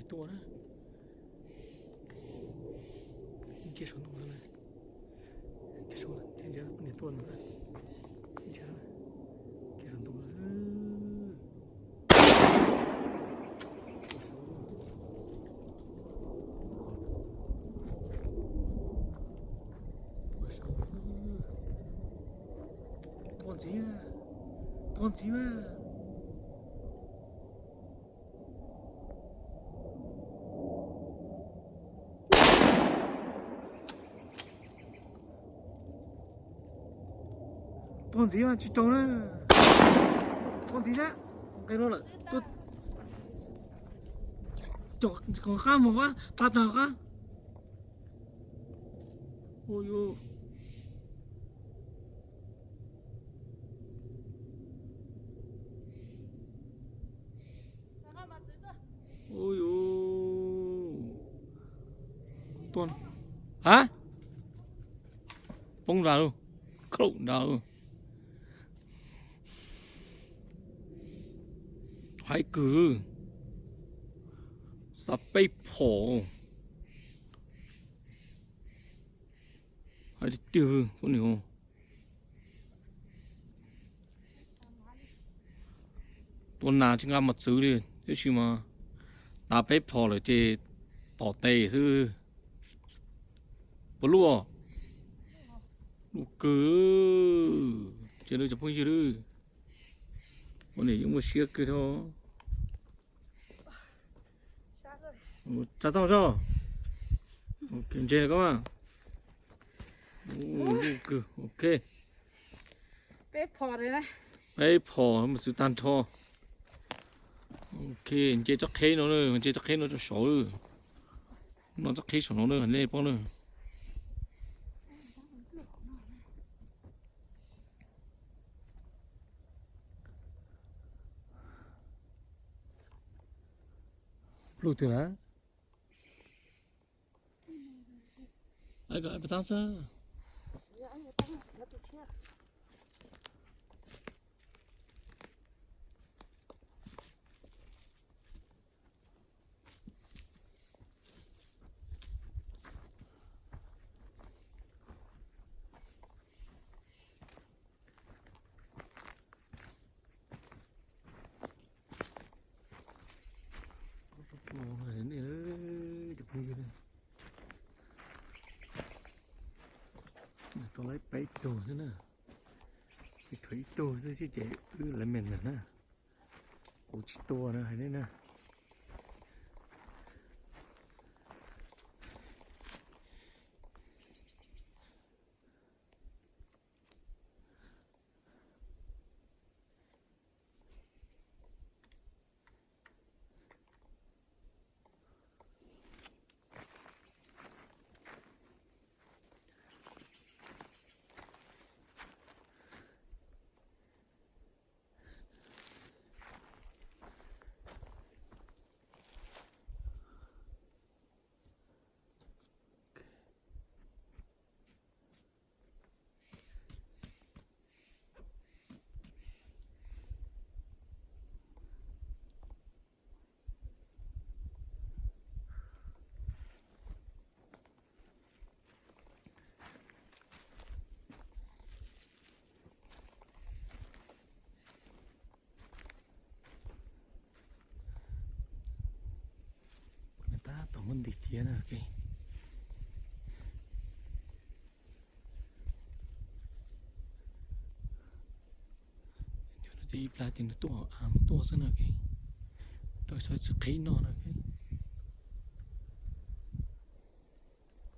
Tuaj na. Kiag saum ntoo no na. Kiag saum, thiab ntsia poj niam tuaj no na. Ntsia, kiag saum ntoo no. Tuaj ntxiv, tuaj ntxiv mas. Tuaj ntxiv mas tsis raug na. Tuaj ntxiv thiab. Nqe no lawm. Tuaj, cov qab mus qab, qab tag qab. Ua yus. Ua yus. Tuaj. Hab. Poob nrad lauj. Khaum nrad lauj. Haib kawg. Xav peb phom. Haib tiag tiag poj niam. Tua nas tsis nqa mos txwv li, tab sis mas tas peb phom lawm ces tom tes xwb. Puas luaj? Luaj kawg. Cia lwm cov phooj ywg lwm. Ua niam yeej muaj siab kawg thiab. Tsa tau zog. Ntse koj mas. Luaj kawg, ok. Peb phom, mos txwv tag nrho. Ok, nce tsob qheb no, nce tsob qheb no rau saud. No tsob qheb saum no na, nej pom na. Pluj twg lawm? Ai kom ai pas tag xwb. Tau lawv peb tug xwb na. Tshuav ib tug xwb xwb ces wb lawv me ntawd na. Kuv tsis tua na hais nej na. Tab tom muab ntim thiab na. Ib plag ces nws tuaj av tuaj xwb na. Rau txhua txhia qhib noj na.